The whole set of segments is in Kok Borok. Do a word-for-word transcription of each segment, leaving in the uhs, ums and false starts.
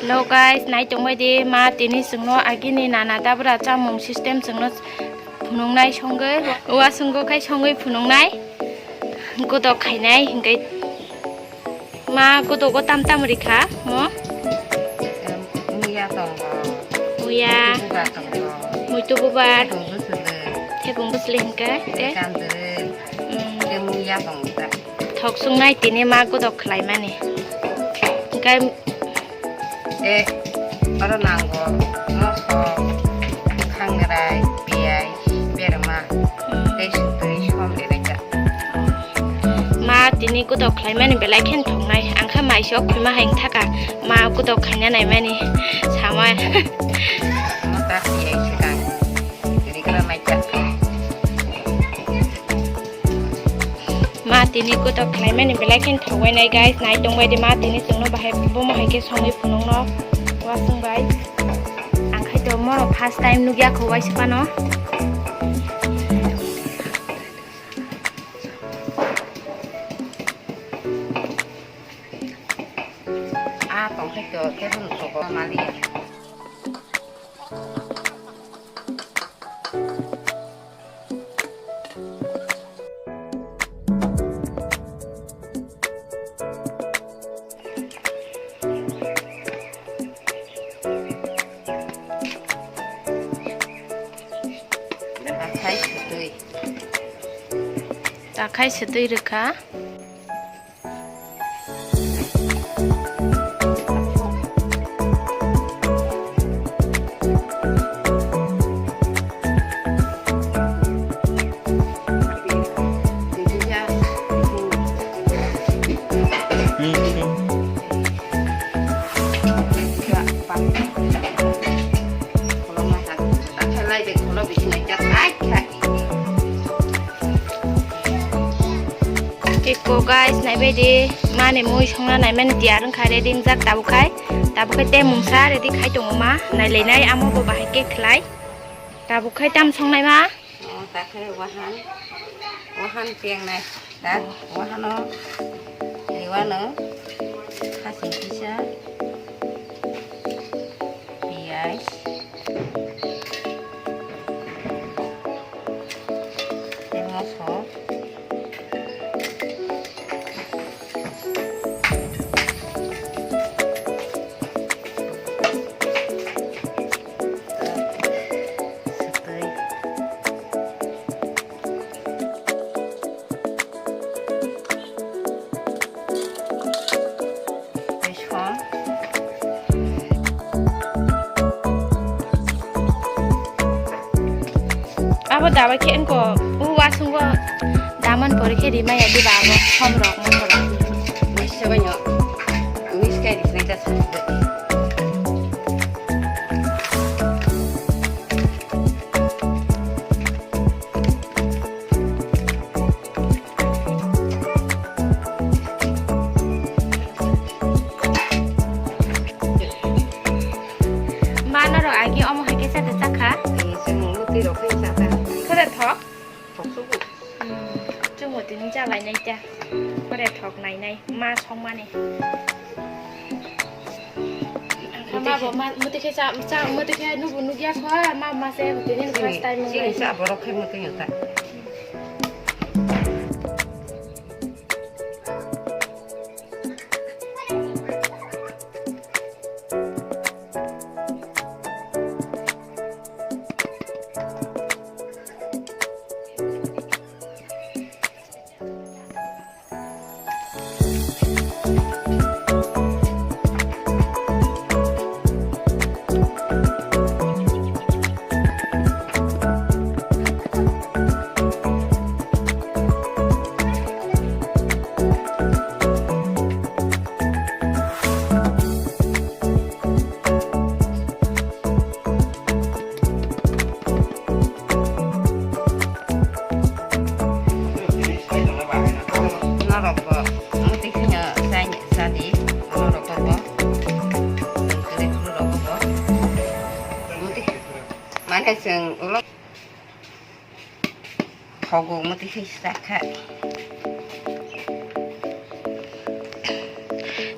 Hello guys, nai tongbai di ma tini chwngno agini nana dabra chamung system chwngno phunuknai songwi, wasunggo khai songwi phunuknai godok khainai hinkai ma godogo tam tam rikha mo. Muya tongo. Muya. Muya tongo. Muitu bubar. Thebung bwsle. Thebung bwsle hinka te. Kandwrwi. Mm. Te muya tongo ta. Thok sungnai tini ma godok khlaimani. Hinkai te oro nango moso, khangrai, piyaj, berma, tei sutwi som rinai ta. Ma tini kutok khlaimani belai khe thoknai. Ang khe mai sok khima hai thaka ma kutok khaina naimani samai. Mata piyai swkang. Rikra mai ta. Ma tini kutok khlaimani belai khe thoknai guys. Nai tongbai di ma tini chwngno bahai bomo hai khe songwi phunukno wasung bai. Ang khai to mono first time nugya kho waisa pano. Ah, tongkhe to, tebo nukho mali. Takhai sutwi. Takhai sutwi rwkha. Keko guys, naibaidi mani mui songna naimani tiyar wngkha, ready wngjak tabuk khai. Tabuk khai tei mungsa ready khai tongo ma, nailainai amo bo bahai khe khlai. Tabuk khai tam songnai ma? O, ta khe wahan, wahan pengnai. Ta wahano, liwano, khasing kisa, piyaj, tei moso. Abo dabai khe wngkho, o wasungo daman pore khe rimaya diba abo som rok moso rok. Misa banyo, misa kai rijnai ta sa. Mano rok agi omo hai khe chate chakha. Chwng mutwi rok khe chata. Khore thok. Thok sugu. Hmm, chwng mutwi ni chalai nai ta. Khore thok nai nai ma songmani. Ma bo ma mutwi khe cha cha mutwi khe nubu nugya kho ma ma se tini first time. Chini cha borok khe mutwi ta. Norok bo mutwi kheno chai chadi, norok bo. Mane chwng ulo thogo mutwi khe sakha.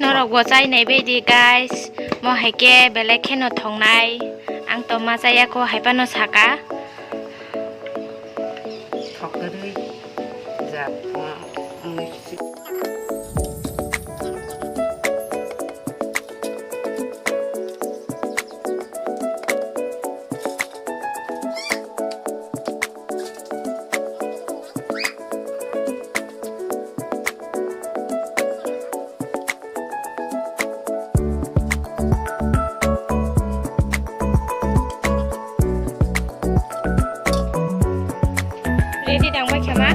Norok bo chai nai bai di, guys. Mo hai khe belai kheno thongnai, ang to ma chaya kho hai phano saka. Thok kwrwi jat, wngwi si- Ready dang bai khama?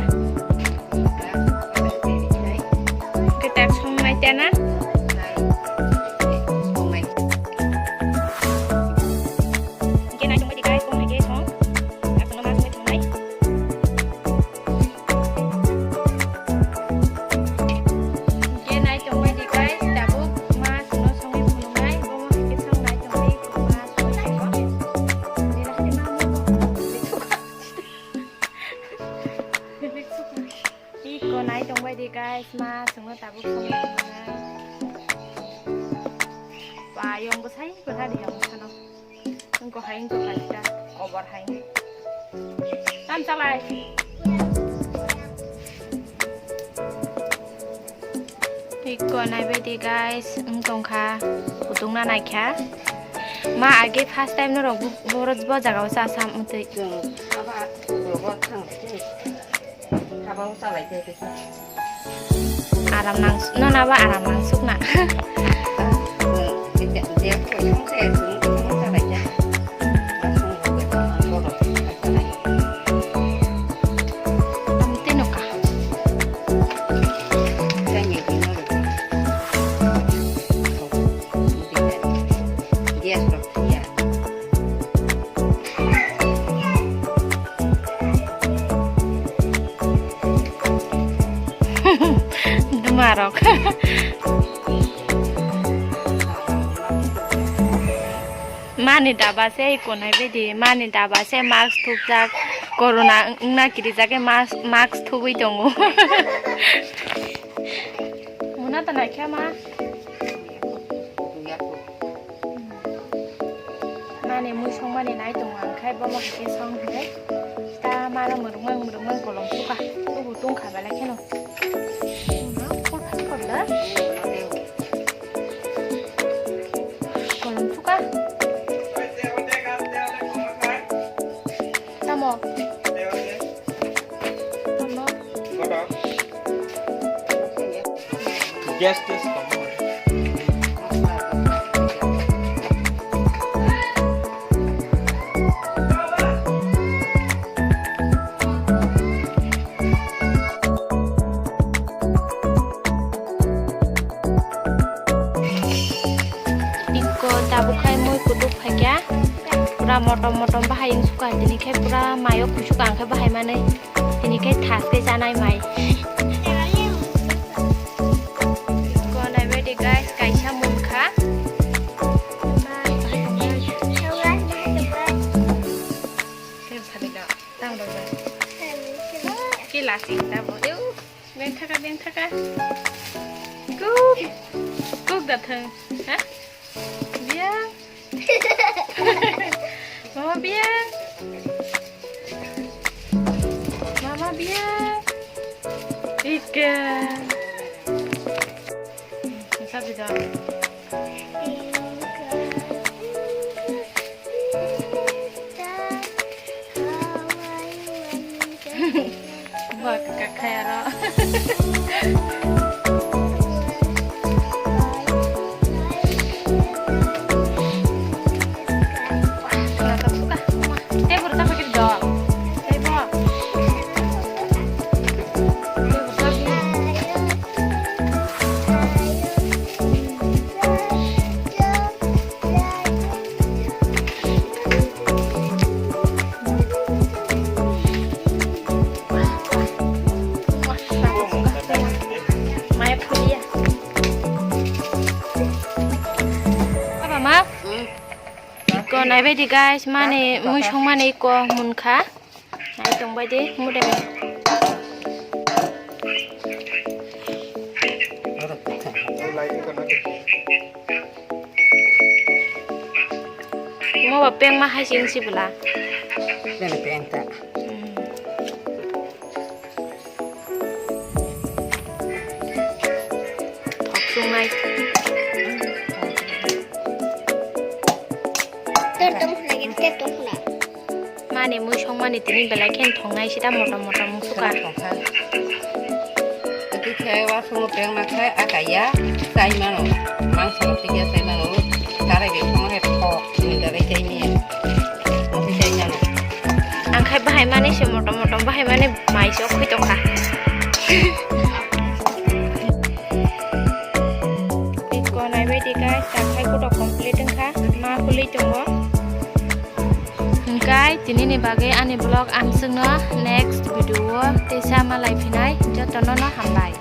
Kwtak song nai tena? Hingke nai tongbai di guys, kong hai khe song. Aswkno ma songwi thongnai. Hingke nai tongbai di guys, tabuk ma songno songwi phunuknai, bomo hingke song nai tongbai ma songwi tongo. Nila hati ma mo. Iko nai tongbai di guys, ma songno tabuk songwi phunuknai. Ba, yong bwsai kwthar di yong bwsano. Wngkha hai wngkha kaisa kobor hai. Tam chalai. Iko naibaidi guys, wng tongkha, kutung na naikha. Ma age first time norok bo, bo, bo jagao cha sam wngtwi. Chwng haba rogo thang lai khe. Haba o chalai khe. Aram nang, nono ba aram nang sukna. Ang tino ka. Dumarok. Mani daba se ikonai bidi, mani daba se mask thupjak, corona wngna kirijak khe mask, mask thubui tongo. Muna ta naikha ma. Mani mui songmani nai tongo ang khai bomo hai khe song hwnwi. Ta mano mwrwkmang mwrwkmang kolom suka. Tubu tungkha belai kheno. Kolom suka. Tamo. Tamo. Gas test tamo. Iko tabuk khai mui kutuk phaikya, pura motom motom bahai wng sukha, tini khai pura mayo kuchuk ang khe bahai manwi, tini khai thas khe chanai mai. Iko naibaidi guys, kaisa munkha. Tang rojak. Ki lasing ta bo. Eu, beng thaka, beng thaka. Kuk. Kuk da thang. Ha? Biang. Mama biang. Mama biang. Ika. Sabi da. Bak kakhai aro. Tebur ta pakir do. Tebur ta. Maya phulia. Aba ma? Iko naibaidi guys, mani mui songmani iko munkha. Nai tongbai de, mude. Lai iko na. Mo ba peng ma hai sing si bwla. Bele peng ta. Hmm. Thok sungnai. Ter tong khna gin, ter tong khna. Mani mui songmani tini belai khe thongnai sida motom motom wng suka. Thongkha. Twi khe wa sungo peng ma khe akaya chai mano. Mangso rok twi khe chai mano. Tarai bai thongma khe thok ni tarai chai ni. Ang khe bahai mani se motom motom bahai mani mai se okhoi tongkha. Iko naibai di guys, takhai kutok complete wngkha, ma khulwi tongo. Hingkai tinini bagwi ani vlog ang chwngno next video o teisa malai phinai, jotono no hambai.